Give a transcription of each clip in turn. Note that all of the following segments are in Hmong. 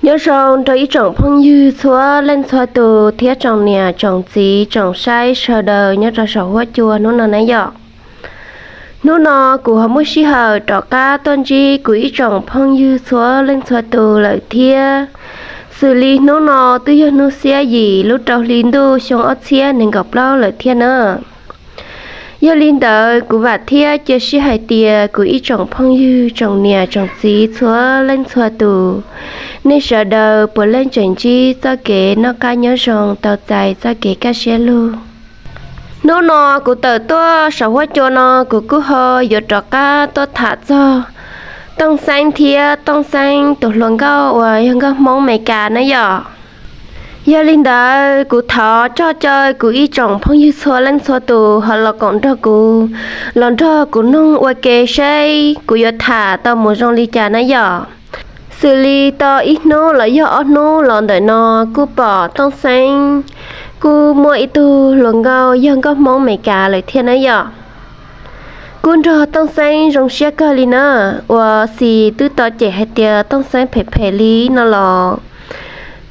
Nyob zoo rau ib tsoom phooj ywg txhua leej txhua tus thiab tsoom niam tsoom txiv tsoom saib sawv daws nyob rau saum huab cua hnub no na yom. Hnub no kuv ho muaj sij hawm rov qab tuaj ntsib kuv ib tsoom phooj ywg txhua leej txhua tus lawm thiab. Xws li hnub no twb yog hnub xiab yim lub rau hli ntuj xyoo ob txhiab nees nkaum plaub lawm thiab na. Yog li ntawd kuv vam thiab cia siab hais tias kuv ib tsoom phooj ywg tsoom niam tsoom txiv txhua leej txhua tus, nej sawv daws puav leej tseem ntsib txoj kev noj qab nyob zoo tau txais txoj kev kaj siab lug. Hnub no kuv tawm tuaj saum huab cua no kuv kuj ho yuav rov qab tuaj tham txog Tooj Xeeb thiab Tooj Xeeb tus hluas nkauj uas yog nkauj Hmoob Amelikas na yom. Yog li ntawd kuv thov coj caw kuv ib tsoom phooj ywg txhua leej txhua tus ho los koom nrog kuv, los nrog kuv noog ua ke saib kuv yuav tham tau mus zoo li cas na yom. Xws li tau ib hnub los yog ob hnub los ntawm no kuj pom Tooj Xeeb kuj muaj ib tug hluas nkauj yog nkauj Hmoob Amelikas lawm thiab na yom. Kuj nrog Tooj Xeeb zoo siab kawg li na, ua xis twb tau cem hais tias Tooj Xeeb phem phem li no los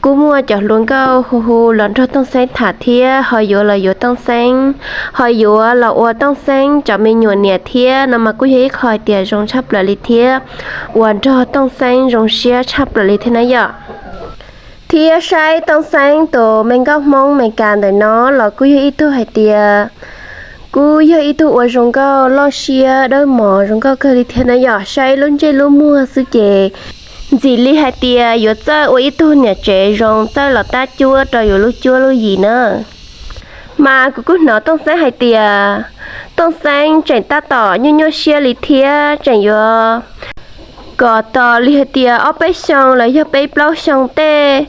kuj muaj cov hluas nkauj hu hu los nrog Tooj Xeeb tham thiab ho yuav los yuav Tooj Xeeb, ho yuav los ua Tooj Xeeb cov me nyuam niam thiab no mas kuj yog ib qho hais tias zoo tshaj plaws li thiab, uas nrog Tooj Xeeb zoo siab tshaj plaws li thiab na yom. Thiab saib Tooj Xeeb tus me nkauj Hmoob Amelikas ntawm no los kuj yog ib tug hais tias kuj yog ib tug ua zoo nkauj loj siab dawb mos zoo nkauj kawg li thiab na yom. Saib lub ntsej lub muag xwb ces ntxim li hais tias yuav txawj ua ib tug niam tsev zoo txawj los tab cuab rau yus lub cuab lub yig na. Mas kuv kuj hnov Tooj Xeeb hais tias Tooj Xeeb tseem tab tom nyuaj nyuaj siab li thiab tseem yuav kom tos li hais tias ob peb xyoo los yog peb plaub xyoo tej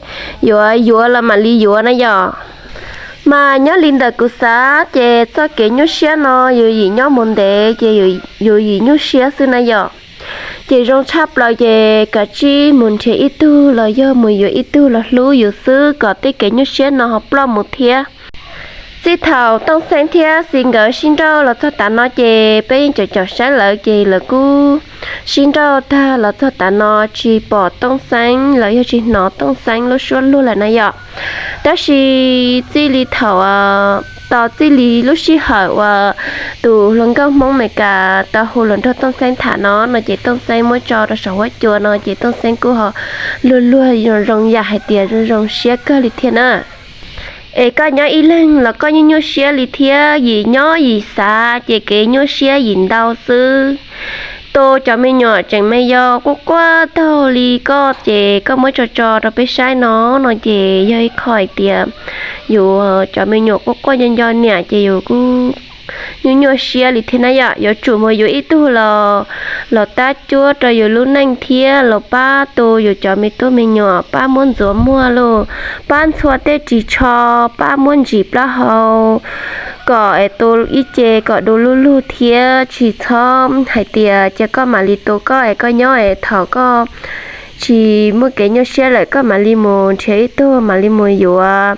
yuav yuav los mam li yuav na yom. Mas nyob li ntawm kuv xav ces txoj kev nyuaj siab no yus yim nyob mus ntev ces yus yim nyuaj siab xwb na yom. Ces zoo tshaj plaws ces kav tsij mus nrhiav ib tug los yog mus yuav ib tug los hlub yus xwb kom tej kev nyuaj siab no ho ploj mus thiab. Txij thaum Tooj Xeeb thiab Xis nkawd sib nrauj los txog tav no ces peb yeej caum caum saib lawv ces lawv kuj sib nrauj tag los txog tav no tsis pom Tooj Xeeb los yog tsis hnov Tooj Xeeb lub suab luag lawm na yom. Tab sis txij li thaum, tos txij li lub sij hawm uas tus hluas nkauj Hmoob Amelikas tau hu los nrog Tooj Xeeb tham no no ces Tooj Xeeb muab tso rau saum huab cua no ces Tooj Xeeb kuj ho luag luag zoo zoo yam hais tias zoo zoo siab kawg li thiab na. Es koj nyob ib leeg los koj nyuaj nyuaj siab li thiab, yim nyob yim xav ces kev nyuaj siab yim ntau xwb. Tus cov me nyuam tseem me yau quaj quaj taug li koj ces koj muab tso tso rau peb saib no no ces yog ib qho hais tias yus cov me nyuam quaj quaj nco nco niam ces yus kuj nyuaj nyuaj siab li thiab na yom. Yuav tsum mus yuav ib tug los, los tab cuab rau yus lub neej thiab los pab tu yus cov me tub me nyuam, pab muab ntxuav muag los, pab ntxhua tej ris tsho, pab muab ntsim plaub hau kom es tu ib ce kom du lug lug thiab tsis txhob hais tias cia koj mam li tu koj es koj nyob es thaum koj tsis muaj kev nyuaj siab lawm koj mam li mus nrhiav ib tug mam li mus yuav.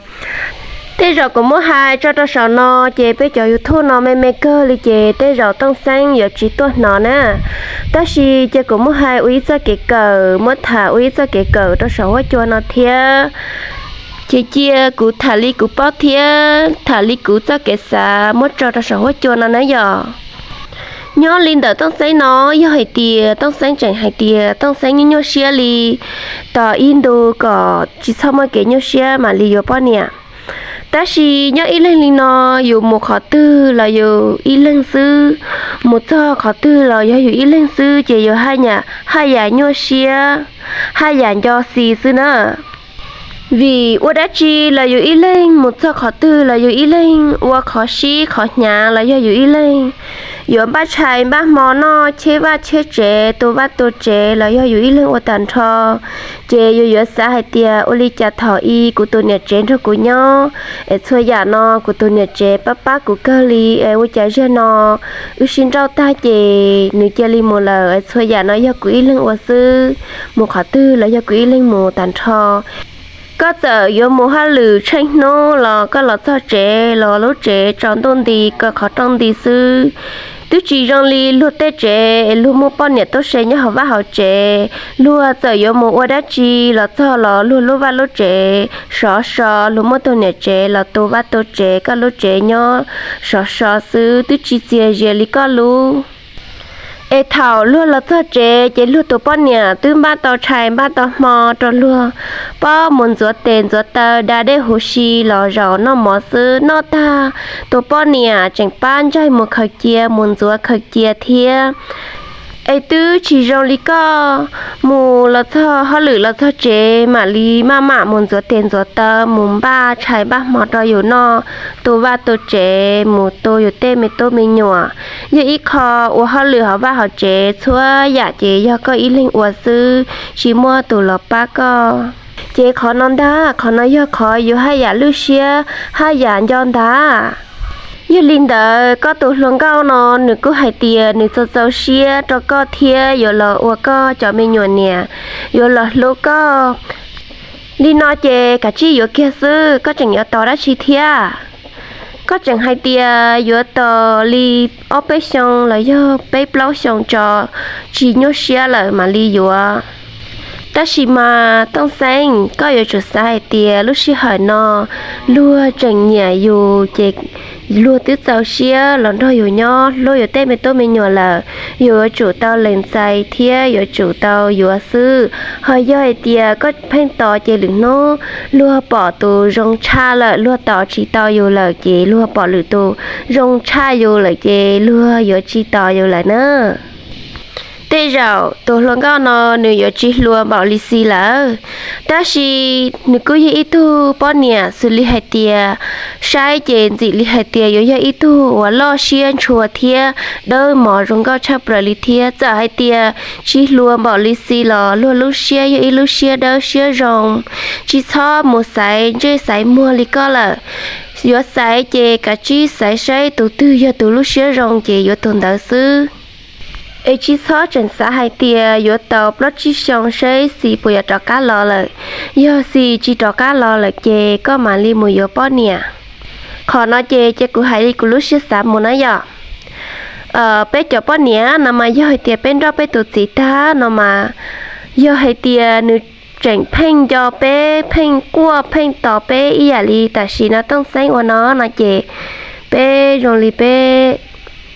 Tej zaum kuv muab hais tso rau saum no ces peb cov YouTube no me me kawg li ces tej zaum Tooj Xeeb yuav tsis tuaj hnov na. Tab sis ces kuv muab hais ua ib txoj kev kawm, muab tham ua ib txoj kev kawm rau saum huab cua no thiab. Ces cia kuv tham li kuv paub thiab tham li kuv txoj kev xav muab tso rau saum huab cua no na yom. Nyob li ntawm Tooj Xeeb no, yog hais tias Tooj Xeeb tseem hais tias Tooj Xeeb nyuaj nyuaj siab li, tos ib ntu kom tsis txhob muaj kev nyuaj siab mam li yuav poj niam. Tab sis nyob ib leeg li no, yus mus qhov twg los yus ib leeg xwb, mus txog qhov twg los yog yus ib leeg xwb ces yus haj yam nyuaj siab, haj yam nco xis xwb na. Vim ua dab tsi los yus ib leeg, mus txog qhov twg los yus ib leeg, ua qhov sib qhov hnyav los yog yus ib leeg, yuav npaj tshais npaj hmo noj, cheb vaj cheb tsev, tu vaj tu tsev los yog yus ib leeg ua tag nrho. Ces yus yuav xav hais tias ua li cas thaum i kuv tus niam tsev nrog kuv nyob es txhua yam no kuv tus niam tsev pab pab kuv kawg li es ua cas zaum no wb sib nrauj tag ces nws cia li mus lawm es txhua yam no yog kuv ib leeg ua xwb, mus qhov twg los yog kuv ib leeg mus tag nrho. Koj txawm yuav mus hauj lwm tsheej hnub los koj los txog tsev los lub tsev tsaus ntuj nti, koj qhov rooj nti xwb. Twb tsis zoo li luag tej tsev es luag muaj poj niam tuaj se nyob hauv vaj hauv tsev, luag txawm yuav mus ua dab tsi los txog los luag lub vaj lub tsev sov so, luag muaj tus niam tsev los tu vaj tu tsev, koj lub tsev nyob sov so xwb, twb tsis txias zias li koj lub. Es thaum luag los txog tsev ces luag tus poj niam twb npaj tau tshais npaj tau hmo rau luag pab mus ntxuav tes ntxuav taw, da dej huv si los zaum noj mov xwb. Noj tag, tus poj niam tseem pab ntsaig mus khaws cia, mus ntxuav khaws cia thiab. Es twb tsis zoo li koj, mus los txog hauj lwm los txog tsev mam li maj mam mus ntxuav tes ntxuav taw, mus npaj tshais npaj hmo rau yus noj, tu vaj tu tsev, mus tu yus tej me tub me nyuam. Yog ib qho ua hauj lwm hauv vaj hauv tsev, txhua yam ces yog koj ib leeg ua xwb, tsis muaj tus los pab koj. Ces qhov no ntag, qhov no yog qhov yus haj yam lwj siab haj yam nco ntag. Yog li ntawd koj tus hluas nkauj no nws kuj hais tias nws txaus txaus siab rau koj thiab yuav los ua koj cov me nyuam niam, yuav los hlub koj. Li no ces kav tsij yuav kiag xwb, koj tseem yuav tos dab tsi thiab? Koj tseem hais tias yuav tos li ob peb xyoo los yog peb plaub xyoo tso, tsis nyuaj siab lawm mam li yuav. Tab sis mas Tooj Xeeb, koj yuav tsum xav hais tias lub sij hawm no luag tseem nyiam yus ces luag twb txaus siab los nrog yus nyob, hlub yus tej me tub me nyuam lawm, yus yuav tsum tau lees txais thiab yuav tsum tau yuav xwb. Ho yog hais tias koj pheej tos ces lwm hnub luag pom tus zoo tshaj lawm, luag tos tsis tau yus lawm ces luag pom lwm tus zoo tshaj yus lawm ces luag yuav tsis tos yus lawm na. Tej zaum tus hluas nkauj no nws yuav tsis hluas npaum li Xis lawm, tab sis nws kuj yog ib tug poj niam xws li hais tias saib ces ntxim li hais tias yuav yog ib tug uas loj siab ntshua thiab dawb mos zoo nkauj tshaj plaws li thiab. Txawm hais tias tsis hluas npaum li Xis los luag lub siab yog ib lub siab dawb siab zoo, tsis txhob mus xaiv ntsej xaiv muag li koj lawm. Yuav xaiv ces kav tsij xaiv saib tus twg yog tus lub siab zoo ces yuav tus ntawd xwb. Es tsis txhob tseem xav hais tias yuav tau plaub tsib xyoo seb Xis puas yuav rov qab los lawm. Yog Xis tsis rov qab los lawm ces koj mam li mus yuav poj niam. Qhov no ces cia kuv hais li kuv lub siab xav mus na yom. Peb cov poj niam no mas yog hais tias peb nrauj peb tus txiv tag no mas, yog hais tias nws tseem pheej nco peb, pheej quaj pheej tos peb ib yam li tam sim no Tooj Xeeb ua no no ces peb zoo li peb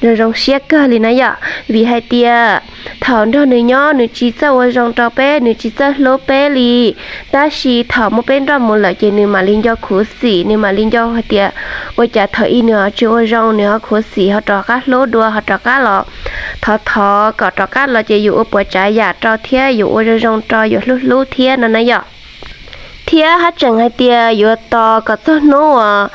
zoo zoo siab kawg li na yom. Vim hais tias thaum nrog nws nyob nws tsis txawj ua zoo rau peb, nws tsis txawj hlub peb li. Tab sis thaum muab peb nrauj mus lawm ces nws mam li nco khuv xim, nws mam li nco hais tias ua cas thaum ub nws ho tsis ua zoo, nws ho khuv xim ho rov qab hlub dua ho rov qab los. Thov thov kom rov qab los ces yus ua puas tsav yam rau thiab yus ua zoo zoo rau yus hlub hlub thiab no na yom. Thiab haj tseem hais tias yuav tos kom txog hnub uas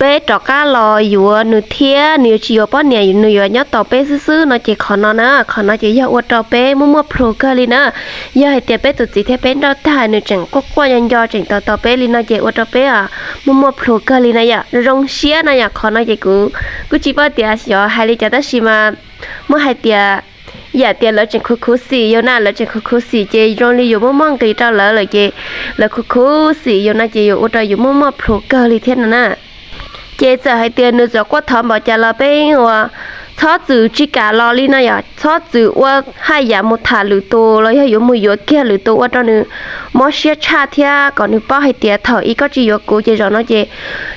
peb rov qab los yuav nws thiab nws yuav tsis yuav poj niam, nws yuav nyob tos peb xwb xwb no ces qhov no na, qhov no ces yog ua rau peb muaj muaj plhus kawg li na. Yog hais tias peb tus txiv thiab peb nrauj tag nws tseem quaj quaj nco nco tseem tos tos peb li no ces ua rau peb muaj muaj plhus kawg li na yom, zoo siab no yom. Qhov no ces kuv kuj tsis paub tias xyov hais li cas tab sis mas muab hais tias yam tias lawv tseem khuv khuv xim yus na, lawv tseem khuv khuv xim ces zoo li yus muaj muaj nqis rau lawv lawm ces lawv khuv khuv xim yus no ces yuav ua rau yus muaj muaj plhus kawg li thiab no na. Ces txawm hais tias nws txawm quaj thov npaum cas los peb ua txhob txwm tsis kam los li no yom, txhob txwm ua haj yam mus tham lwm tus los yog yuav mus yuav kiag lwm tus ua rau nws mob siab tshaj thiab kom nws paub hais tias thaum ub koj tsis yuav kuv ces zaum no ces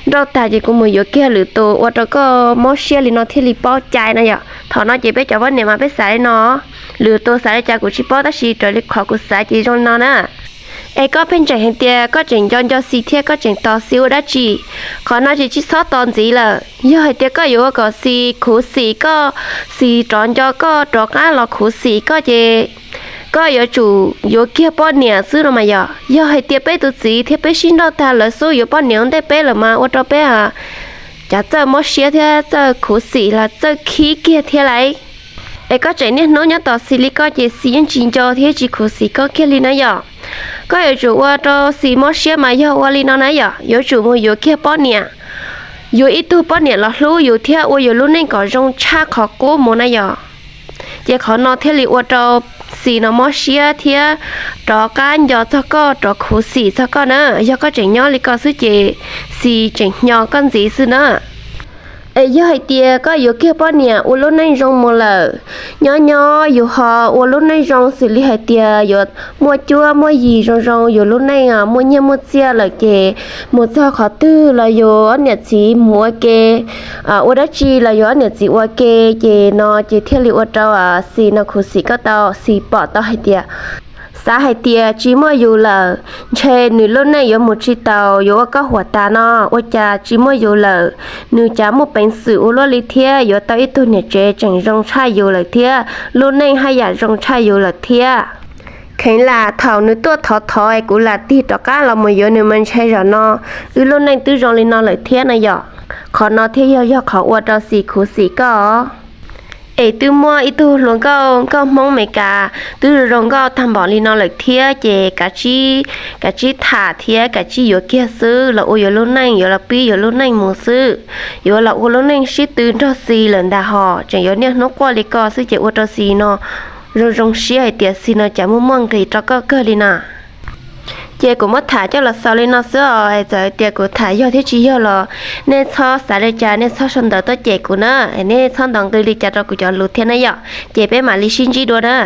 nrauj tag ces kuv mus yuav kiag lwm tus ua rau koj mob siab li no thiaj li paub cai no yom. Thaum no ces peb cov poj niam mas peb xav li no, lwm tus xav li cas kuv tsis paub tab sis raws li qhov kuv xav ces zoo li no na. Es koj pheej tseem hais tias koj tseem nco nco Xis thiab koj tseem tos Xis ua dab tsi? Qhov no ces tsis txhob tos ntxiv lawm. Yog hais tias koj yuav ua kom Xis khuv xim koj, Xis rov nco koj rov qab los khuv xim koj ces koj yuav tsum yuav kiag poj niam xwb no mas yom. Yog hais tias peb tus txiv thiab peb sib nrauj tag lawv xub yuav poj niam ua ntej peb lawm mas ua rau peb cas txawj mob siab thiab txawj khuv xim los txawj khib kiag thiab lauj. Es koj tseem niaj hnub nyob tos Xis li koj ces Xis yeej tsis nco thiab tsis khuv xim koj kiag li na yom. Koj yuav tsum ua rau Xis mob siab mas yog ua li no na yom, yuav tsum mus yuav kiag poj niam, yuav ib tug poj niam los hlub yus thiab ua yus lub neej kom zoo tshaj qhov qub mus na yom. Ces qhov no thiaj li ua rau Xis no mob siab thiab rov qab nco txog koj, rov khuv xim txog koj na. Yog koj tseem nyob li ko xwb ces Xis tseem hnyo koj ntxiv xwb na. Es yog hais tias koj yuav kiag poj niam ua lub neej zoo mus lawm, nyob nyob yus ho ua lub neej zoo xws li hais tias yuav muaj cuab muaj yig zoo zoo, yus lub neej muaj nyiaj muaj txiaj lawm ces mus txog qhov twg los yus ob niam txiv mus ua ke, ua dab tsi los yus ob niam txiv ua ke, ces no ces thiaj li ua rau Xis no khuv xim koj tau, Xis pom tau hais tias, xav hais tias tsis muaj yus lawm, ntshe nws lub neej yuav mus tsis taus, yuav ua koj huam tas no, ua cas tsis muaj yus lawm, nws cas muaj peev xwm ua luaj li thiab, yuav tau ib tug niam tsev tseem zoo tshaj yus lawm thiab, lub neej haj yam zoo tshaj yus lawm thiab. Kheev lam thaum nws tuaj thov thov es kuv lam tig rov qab los mus yuav nws mas ntshe zaum no wb lub neej twb zoo li no lawm thiab no yom. Qhov no thiaj yog, yog qhov ua rau Xis khuv xim koj. Es twb muaj ib tug hluas nkauj, nkauj Hmoob Meskas twb zoo zoo nkauj tag npaum li no lawm thiab ces kav tsij, kav tsij tham thiab kav tsij yuav kiag xwb, los ua yuav lub neej, yuav los pib yuav lub neej mus xwb. Yuav los ua lub neej sib tw nrog Xis lawm ntag hos, tseem yuav niaj hnub quaj li ko xwb ces ua rau Xis no zoo zoo siab hais tias Xis no cas muaj muaj nqis rau koj kawg li na. Ces kuv muab tham coj los xaus li no xwb os, txawm hais tias kuv tham yog thiab tsis yog los nej txhob xav li cas, nej txhob sau ntawv tuaj cem kuv na, nej txhob ntaus nqi li cas rau kuv cov lus thiab na yom. Ces peb mam li sib ntsib dua na.